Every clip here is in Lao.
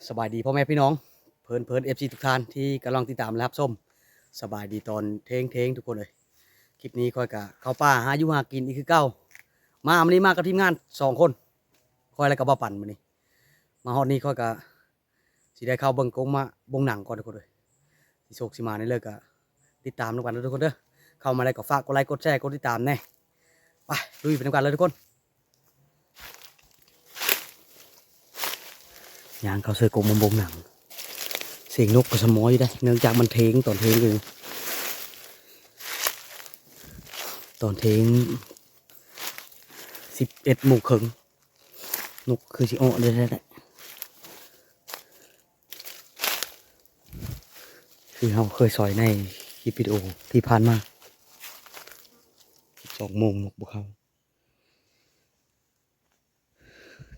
ສະບາຍດີພໍ່ແມ່ພີ່ນ້ອງ ເພິ່ນໆ ເອັຟຊີ ທຸກທ່ານທີ່ກຳລັງຕິດຕາມ ແລະ ຮັບຊົມ. ສະບາຍດີຕອນເທີ່ຍງໆ ທຸກຄົນເອີຍ. ຄລິບນີ້ຂ້ອຍກະເຂົ້າປ່າຫາຢູ່ຫາກິນອີກຄືເກົ່າ. ມາມື້ນີ້ມາກັບທີມງານສອງຄົນ ຂ້ອຍ ແລະ ກະບ່າວປັນ. ມື້ນີ້ມາຮອດນີ້ຂ້ອຍກະ ຊິໄດ້ເຂົ້າເບິ່ງກົງມາບົງໜັງກ່ອນ ທຸກຄົນເອີຍ. ຊິໂຊກຊິໝານແນວໃດກະຕິດຕາມນຳກັນເດີ ທຸກຄົນເດີ. ເຂົ້າມາແລ້ວກໍຝາກກົດໄລ ກົດແຊ ກົດຕິດຕາມແດ່. ໄປ ລຸຍໄປນຳກັນເລີຍ ທຸກຄົນ. ຍ່າງເຂົ້າໃສ່ກົງມາບົງໜັງ ສຽງນົກກໍສະໝໍຢູ່ເດ້ ເນື່ອງຈາກມັນເທງ ຕອນເທງຢູ່ ຕອນເທງສິບເອັດໂມງເຄິ່ງ. ນົກຄືຊິເອາະໄດ້ແລ້ວແຫຼະ ຄືເຮົາເຄີຍສອຍໃນຄລິບວິດີໂອທີ່ຜ່ານມາ. ສິບສອງໂມງນົກບໍ່ເຂົ້າ.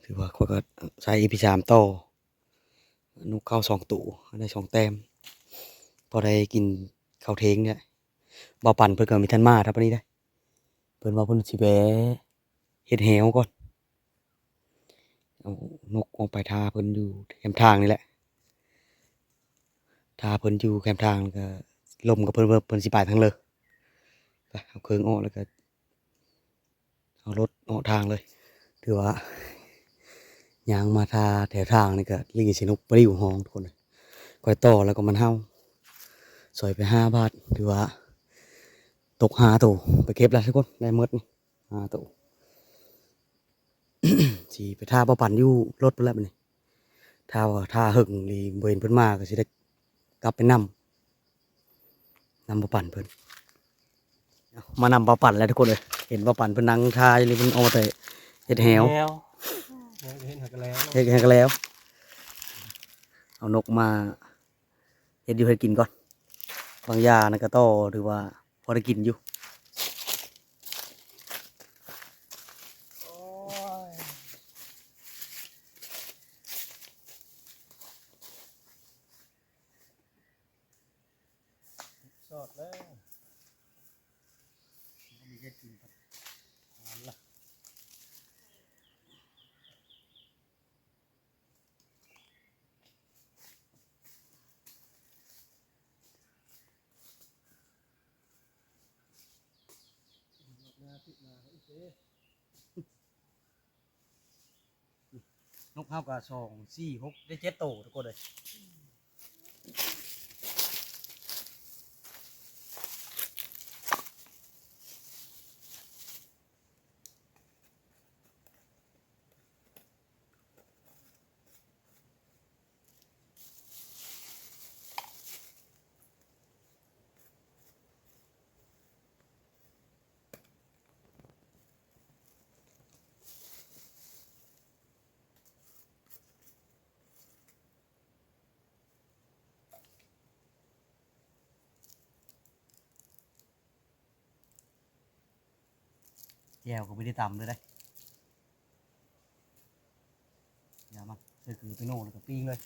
ຖືວ່າຂ້ອຍກໍໃຊ້ອີພີສາມຕໍ່ ນົກເຂົ້າສອງໂຕ ໄດ້ສອງແຕ້ມ ພໍໄດ້ກິນເຂົ້າເທີ່ຍງນີ້ແຫຼະ. ບ່າວປັນເພິ່ນກໍບໍ່ທັນມາທັບປານນີ້ເດ້ ເພິ່ນວ່າເພິ່ນຊິແວ່ເຮັດແຮ້ວກ່ອນ ເອົານົກອອກໄປຖ້າເພິ່ນຢູ່ແຄມທາງນີ້ແຫຼະ ຖ້າເພິ່ນຢູ່ແຄມທາງ ແລ້ວກໍລົມກັບເພິ່ນ ເພິ່ນ ເພິ່ນຊິໄປທາງເລີ. ໄປ ເອົາເຄື່ອງອອກ ແລ້ວກໍ ເອົາລົດອອກທາງເລີຍ. ຖືວ່າຍ່າງມາຖ້າແຖວທາງນີ້ກໍໄດ້ຍິນສຽງນົກປະລິວຮ້ອງ ທຸກຄົນເອີຍ. ຂ້ອຍຕໍ່ແລ້ວກໍມັນເຫົ່າ ສອຍໄປຫ້າບາດ ຖືວ່າຕົກຫ້າໂຕ. ໄປເກັບແລ້ວ ທຸກຄົນ ໄດ້ໝົດນີ້ຫ້າໂຕ. ຊິໄປຖ້າບ່າວປັນຢູ່ລົດພຸ້ນແຫຼະບັດນີ້. ຖ້າວ່າຖ້າເຫິງອີ່ຫຼີບໍ່ເຫັນເພິ່ນມາ ກໍຊິໄດ້ກັບໄປນຳ ນຳບ່າວປັນເພິ່ນ. ເອົາ ມານຳບ່າວປັນແລ້ວ ທຸກຄົນເອີຍ. ເຫັນບ່າວປັນເພິ່ນນັ່ງຖ້າຢູ່ນີ້ ເພິ່ນອອກໄປເຮັດແຮ້ວ ແລ້ວ ເຮັດໃຫ້ກໍແລ້ວ ເຮັດໃຫ້ກໍແລ້ວ. ເອົານົກມາເຮັດຢູ່ເຮັດກິນກ່ອນ. ບາງຢ່າງນັ້ນກໍຕໍ່ ຖືວ່າພໍໄດ້ກິນຢູ່. ໂອ້ຍ ຊອດແລ້ວ ບໍ່ມີເຮັດກິນ ອັນນັ້ນລະ. ນົກເຮົາກໍສອງ ສີ່ ຫົກ ໄດ້ເຈັດໂຕ ທຸກຄົນເອີຍ. ແຈ່ວກໍບໍ່ໄດ້ຕຳເລີຍເດ້. ຢ່າມາ ໃສ່ເກືອໄປໂນ ແລ້ວກໍປີ້ງເລີຍ.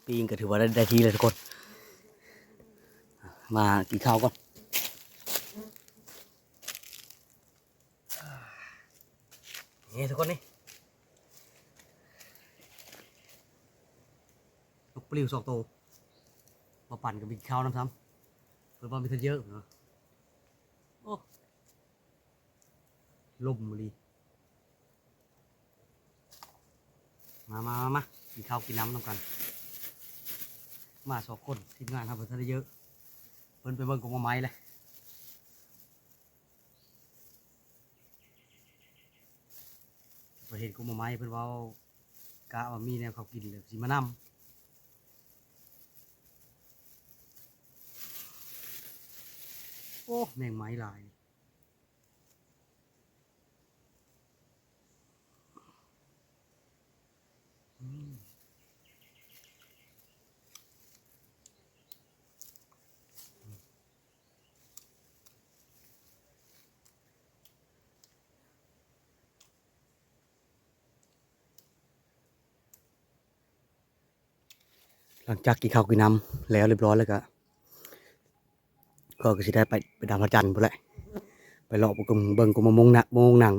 ປີ້ງກໍຖືວ່າໄດ້ ໄດ້ທີ່ແລ້ວທຸກຄົນ. ມາກິນເຂົ້າກ່ອນ. ນີ້ທຸກຄົນ ນີ້ ນົກປະລິວສອງໂຕ. ບ່າວປັນກໍໄປກິນເຂົ້ານຳຊ້ຳ ເພິ່ນວ່າມີແຕ່ເຢີະເນາະ. ໂອ້ ລົມອີ່ຫຼີ. ມາ ມາ ມາ ມາ ກິນເຂົ້າກິນນ້ຳນຳກັນ. ມາສອງຄົນ ທີມງານເຮົາບໍ່ທັນໄດ້ເຢີະ. ເພິ່ນໄປເບິ່ງກົງໝາກໄມ້ແລ້ວ. ໄປເຫັນກົງໝາກໄມ້ ເພິ່ນເວົ້າ ກະວ່າມີແນວເຂົາກິນ ແລ້ວຊິມານຳ. ໂອ້ ແມງໄມ້ຫຼາຍ. ອືມ. ຫຼັງຈາກກິນເຂົ້າກິນນ້ຳແລ້ວລຽບຮ້ອຍແລ້ວກະ ຂ້ອຍກໍຊິໄດ້ໄປ ໄປດາມພະຈັນພຸ້ນແຫຼະ ໄປເລາະເບິ່ງ ເບິ່ງກົມມະມ່ວງນະ ມະມ່ວງໜັງ.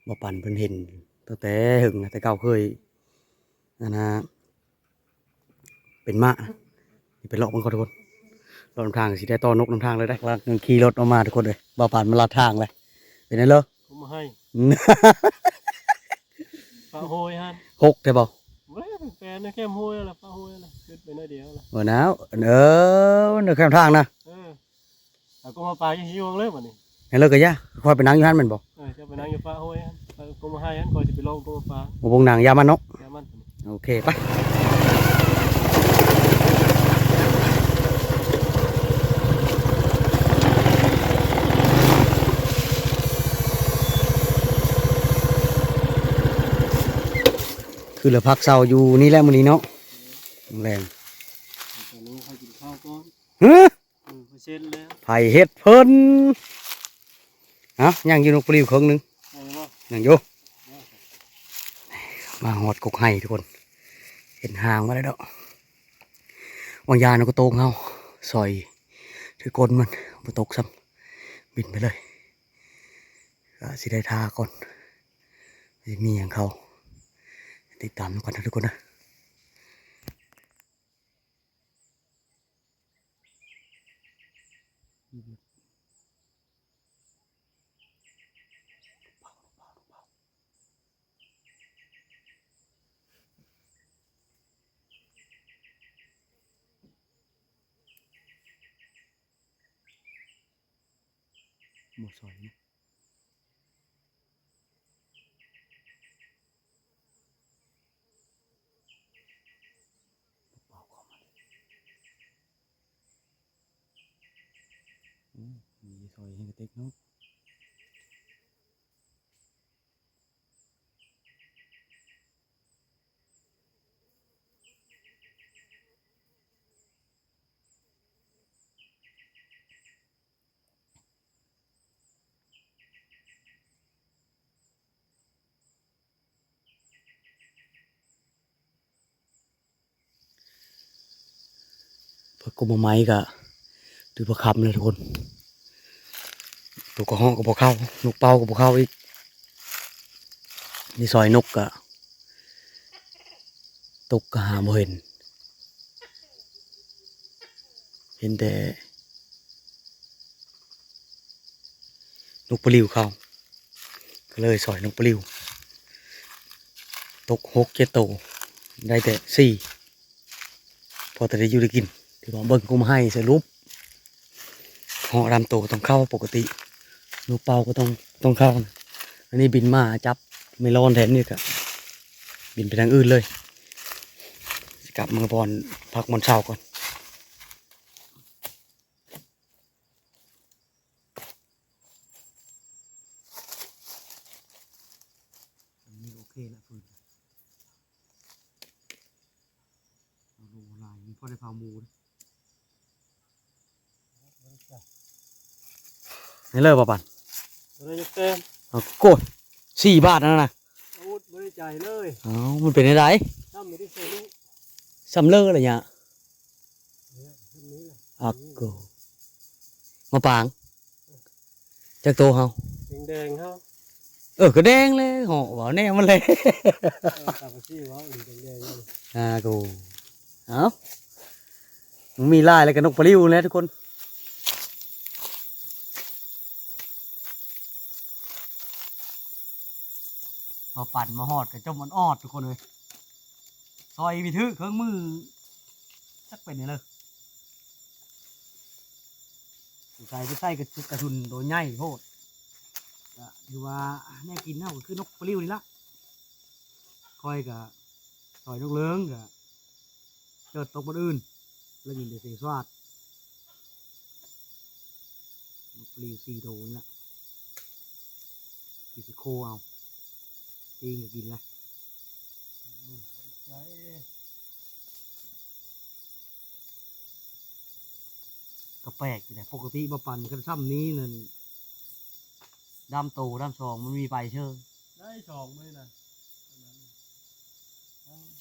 ບໍ່ປັນເພິ່ນເຫັນຕັ້ງແຕ່ເຫິງນະ ແຕ່ເກົ່າເຄີຍ ອັນນ່າ ເປັນມ້າ ໄປເລາະເບິ່ງກ່ອນທຸກຄົນ. ເລາະນຳທາງ ຊິໄດ້ຕໍ່ນົກນຳທາງເລີຍເດ້. ກຳລັງຂີ່ລົດອອກມາທຸກຄົນເອີຍ ບ່າວປານມາລັດທາງແລ້ວ ເປັນແນວໃດເລີ? ກໍມາໃຫ້ ປະໂຫຍຫັ້ນ ຫົກແທ້ບໍ່? ເວີຍ ແປນແຄມໂຫຍລະ ປະໂຫຍລະ ຂຶ້ນໄປໜ້ອຍດຽວລະ ບໍ່ນາວ ເອີ ໃນແຄມທາງນະ ເອີ. ເອົາກໍມາປາກຢູ່ຫ້ອງເລີຍບັດນີ້ ໃຫ້ເລີກກະຢ່າ ຂ້ອຍໄປນັ່ງຢູ່ຫັ້ນແມ່ນບໍ່? ເອີ ເຈົ້າໄປນັ່ງຢູ່ປາກໂຫຍຫັ້ນ ກໍມາໃຫ້ຫັ້ນ ຂ້ອຍຊິໄປລອງກໍມາປາກ ບໍ່ເບິ່ງໜັງຢ່າມັນເນາະ ຢ່າມັນ ໂອເຄ ໄປ. ຄືລະພັກເຊົາຢູ່ນີ້ແຫຼະມື້ນີ້ເນາະ ແລງ ຕອນນີ້ຂ້ອຍກິນເຂົ້າກ່ອນ ຮະ? ເອີ ເປີເຊັນແລ້ວ ໃຜເຮັດເພິ່ນ? ເອົ້າ ຍັງຢູ່ນົກປະລິວເຄິ່ງໜຶ່ງ ຍັງຢູ່ບໍ່? ຍັງຢູ່ ມາຮອດກົກໄຮ່ທຸກຄົນ ເຫັນຫາງມາແລ້ວດອກ ຫວັງຢ່ານົກກະໂຕງເຮົາສອຍຖືກົ້ນມັນ ບໍ່ຕົກຊ້ຳ ບິນໄປເລີຍ ກະຊິໄດ້ຖ້າກ່ອນ ຊິມີຫຍັງເຂົ້າ ຕິດຕາມນຳກັນເດີທຸກຄົນເດີ. ບໍ່ຊອຍນະ. ອືມ ມີຊອຍໃຫ້ກະເຕັກເນາະ. ພວກກົມໝາກໄມ້ກະຖືວ່າຄ່ຳແລ້ວທຸກຄົນ ນົກກະເຮາະກະບໍ່ເຂົ້າ ນົກເປົ້າກະບໍ່ເຂົ້າອີກ ມີຊອຍນົກກະ ຕົກກະຫາບໍ່ເຫັນ ເຫັນແຕ່ນົກປະລິວເຂົ້າ ກະເລີຍຊອຍນົກປະລິວ ຕົກຫົກເຈັດໂຕ ໄດ້ແຕ່ສີ່ ພໍແຕ່ໄດ້ຢູ່ໄດ້ກິນ ຖືວ່າເບິ່ງກົມໄຮ່ສະຫຼຸບ ເຫາະດຳໂຕຕ້ອງເຂົ້າປົກກະຕິ ນົກເປົ້າກໍຕ້ອງ ຕ້ອງເຂົ້າ ອັນນີ້ບິນມາຈັບເມລອນແທນ ນີ້ກະບິນໄປທາງອື່ນເລີຍ ຊິກັບເມືອບ່ອນພັກບ່ອນເຊົາກ່ອນ. ອັນນີ້ໂອເຄລະ ຟືນ ເອົາລົງອອນລາຍ ມີພໍໄດ້ເຜົາໝູເດ້. ໃຫ້ເລີຍບໍ່ປານ? ບໍ່ໄດ້ຈັກແຕ້ມ. ເອົາໂກດ ສີ່ບາດນັ້ນນະ. ອາວຸດບໍ່ໄດ້ໃຈເລີຍ. ເອົ້າ ມັນເປັນແນວໃດ? ຊ້ຳໄດ້ໃສ່ລູກ ຊ້ຳເລີລະຍະ. ອັກໂກ ມາປາງ ຈັກໂຕເຮົາ? ແດງໆເຮົາ. ເອີ ກະແດງແຫຼະ ເຫາະວ່າແນວມັນແຫຼະ. ເອີ ຕາມທີ່ເວົ້າແດງໆ. ອາໂກ ເອົ້າ ມັນມີຫຼາຍແລ້ວກະນົກປະລິວແຫຼະທຸກຄົນ. ມາປັ່ນມາຮອດກະຈົ່ມອອດໆ ທຸກຄົນເອີຍ. ຊອຍບໍ່ຖືກເຄື່ອງມື ຈັກເປັນຫຍັງເລີຍ. ໃສ່ ໃສ່ກະ ກະທຸນໂຕໃຫຍ່ໂພດ. ກະຖືວ່າແນວກິນເຮົາກະຄືນົກປະລິວນີ້ລະ. ຂ້ອຍກະຊອຍນົກເລິງ ກະເຈີຕົກບ່ອນອື່ນ ໄດ້ຍິນແຕ່ສຽງສວາດ. ນົກປະລິວສີ່ໂຕນີ້ລະ ຄືຊິໂຄເອົາ ປີ້ງກະກິນລະ. ກະແປກຢູ່ໃດ໋ ປົກກະຕິບໍ່ປັ່ນ ຄັນຊ້ຳນີ້ນັ້ນ ດຳໂຕດຳສອງມັນມີໄປເຊີຍ. ໄດ້ສອງມື້ນະ ອັນນັ້ນນະ ເອົ້າ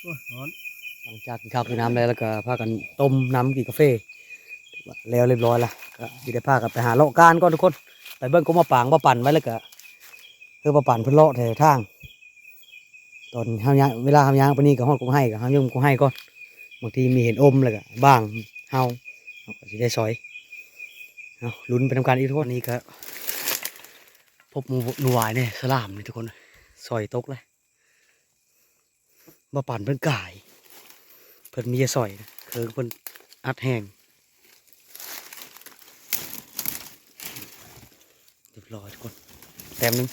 ໂອ້ຍ ຮ້ອນ. ຫຼັງຈາກກິນເຂົ້າກິນນ້ຳແລ້ວ ແລ້ວກໍພາກັນຕົ້ມນ້ຳກິນກາເຟ ແລ້ວຮຽບຮ້ອຍລະ ກໍຊິໄດ້ພາກັນໄປຫາເລາະການກ່ອນທຸກຄົນ. ໄປເບິ່ງກົກໝາກປາງ ບໍ່ປັນໄວ້ ແລ້ວກໍ ຄືບໍ່ປັນເພິ່ນເລາະແຖວທາງ. ຕອນເຮົາຍ່າງ ເວລາເຮົາຍ່າງໄປນີ້ກໍຮອດກົກໄຮ່ ກໍເຮົາຍົມກົກໄຮ່ກ່ອນ. ບາງທີມີເຫັນອົມ ແລ້ວກໍບ້າງເຮົາ ເຮົາກໍຊິໄດ້ສອຍ. ເອົາ ລຸ້ນໄປນຳກັນອີກທຸກຄົນ. ນີ້ກໍພົບໝູ ໜູຫວາຍແດ່ ສະຫຼາມນີ້ທຸກຄົນ ສອຍຕົກເລີຍ. ບໍ່ປານເພິ່ນກາຍ ເພິ່ນມີແຕ່ສອຍ ເຄີງເພິ່ນອັດແຮງ. ຮຽບຮ້ອຍທຸກຄົນ ແຕ້ມໜຶ່ງ.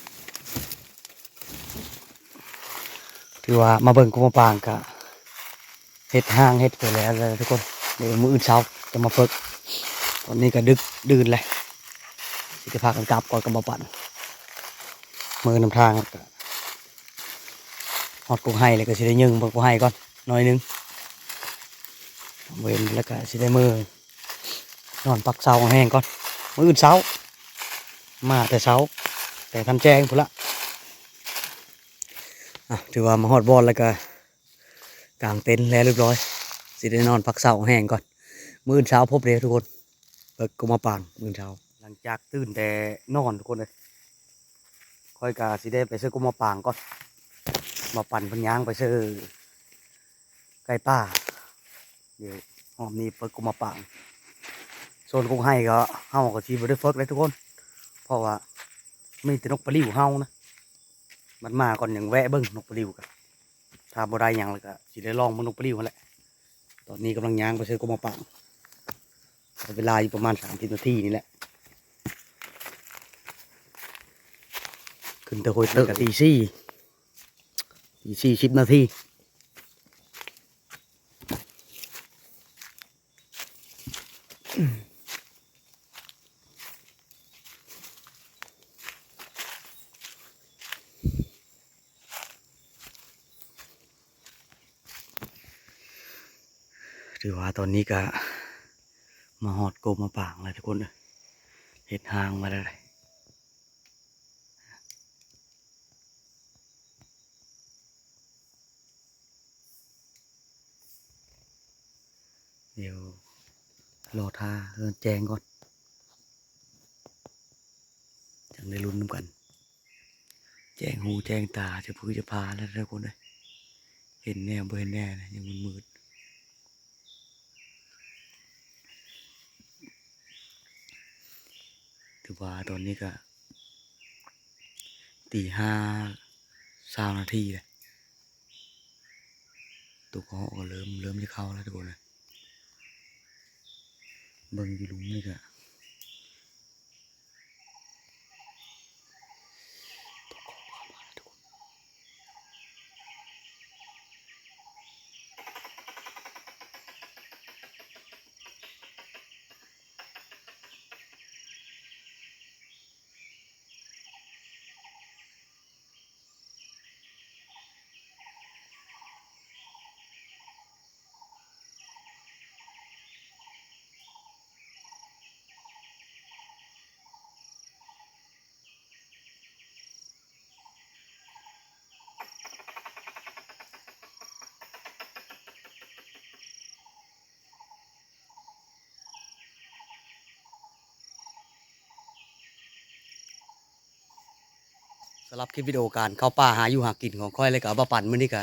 ຖືວ່າມາເບິ່ງກົກໝາກປາງກະເຮັດຮ່າງເຮັດໄປແລ້ວແຫຼະທຸກຄົນ. ດຽວມື້ອື່ນເຊົ້າຈະມາເຝິກ. ຕອນນີ້ກະດຶກດື່ນແຫຼະ ຊິໄດ້ພາກັນກັບກ່ອນກັບບໍ່ປານ. ເມືອນຳທາງກະ ຮອດກົກໄຮ່ແລ້ວກໍຊິໄດ້ຍິງເບິ່ງກົກໄຮ່ກ່ອນໜ້ອຍໜຶ່ງ ເວັນແລ້ວກໍຊິໄດ້ເມືອນອນພັກເຊົາແຮງກ່ອນ. ມື້ອື່ນເຊົ້າ ມາແຕ່ເຊົ້າ ແຕ່ທັນແຈ້ງພຸ້ນລະ. ອ່ະ ຖືວ່າມາຮອດບ່ອນແລ້ວກໍກາງເຕັນແລ້ວຮຽບຮ້ອຍ ຊິໄດ້ນອນພັກເຊົາແຮງກ່ອນ. ມື້ອື່ນເຊົ້າພົບເດ້ທຸກຄົນ. ເອີ ກໍມາປາງມື້ເຊົ້າ ຫຼັງຈາກຕື່ນແຕ່ນອນທຸກຄົນເອີຍ. ຂ້ອຍກະຊິໄດ້ໄປເຊີກົກໝາກປາງກ່ອນ ມາປັ່ນເພິ່ນຍ່າງໄປເຊີໄກ່ປ່າ. ດຽວຮອບນີ້ເປີດກົກໝາກປາງ ໂຊນກົກໄຮ່ກໍເຮົາກໍຊິບໍ່ໄດ້ເຟີກເລີຍທຸກຄົນ ເພາະວ່າມີແຕ່ນົກປະລິວເຮົານະ. ມັນມາກ່ອນ ຍັງແວະເບິ່ງນົກປະລິວ ກໍຖ້າບໍ່ໄດ້ຫຍັງແລ້ວກໍຊິໄດ້ລອງເບິ່ງນົກປະລິວຫັ້ນແຫຼະ. ຕອນນີ້ກຳລັງຍ່າງໄປເຊີກົກໝາກປາງ ໃຊ້ເວລາຢູ່ປະມານສາມສິບນາທີນີ້ແຫຼະ. ຂຶ້ນແຕ່ຫ້ວຍເຕີກະຕີສີ່ ຕີສີ່ສິບນາທີ. ຖືວ່າຕອນນີ້ກະມາຮອດກົກໝາກປາງແລ້ວທຸກຄົນເອີຍ ເຮັດຮ່າງມາແລ້ວ. ດຽວລໍຖ້າໃຫ້ມັນແຈ້ງກ່ອນ ຈັ່ງໄດ້ລຸ້ນນຳກັນ. ແຈ້ງຫູແຈ້ງຕາ ຈະຜືຈະຜາແລ້ວທຸກຄົນເອີຍ ເຫັນແດ່ບໍ່ເຫັນແດ່ນະ ຍັງມືດໆ. ຖືວ່າຕອນນີ້ກະຕີຫ້າຊາວນາທີແລ້ວ ຕົກເຫາະກໍເລີ່ມ ເລີ່ມຈະເຂົ້າແລ້ວທຸກຄົນເອີຍ. ເບິ່ງຢູ່ລຸ່ມນີ້ກະ ສຳລັບຄລິບວິດີໂອການເຂົ້າປ່າຫາຢູ່ຫາກິນຂອງຂ້ອຍ ແລະກະບ່າວປັນ ມື້ນີ້ກະ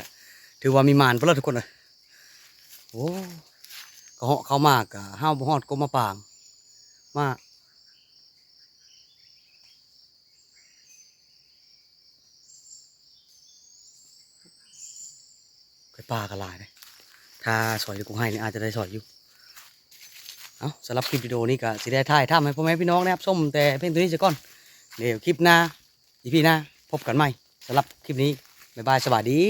ຖືວ່າມີໝານພຸ້ນລະທຸກຄົນເອີຍ. ໂອ້ ກະເຫາະເຂົ້າມາກະຫາວບໍ່ຮອດກົກໝາກປາງ ມາ ໄກ່ປ່າກໍຫຼາຍເດ້ ຖ້າສອຍຢູ່ກົກໄຮ່ນີ້ອາດຈະໄດ້ສອຍຢູ່. ເອົ້າ ສຳລັບຄລິບວິດີໂອນີ້ກໍຊິໄດ້ຖ່າຍທຳໃຫ້ພໍ່ແມ່ພີ່ນ້ອງໄດ້ຮັບຊົມແຕ່ພຽງເທົ່ານີ້ສາກ່ອນ. ດຽວຄລິບໜ້າ ອີພີໜ້າ ພົບກັນໃໝ່. ສຳລັບຄລິບນີ້ ບາຍບາຍ ສະບາຍດີ.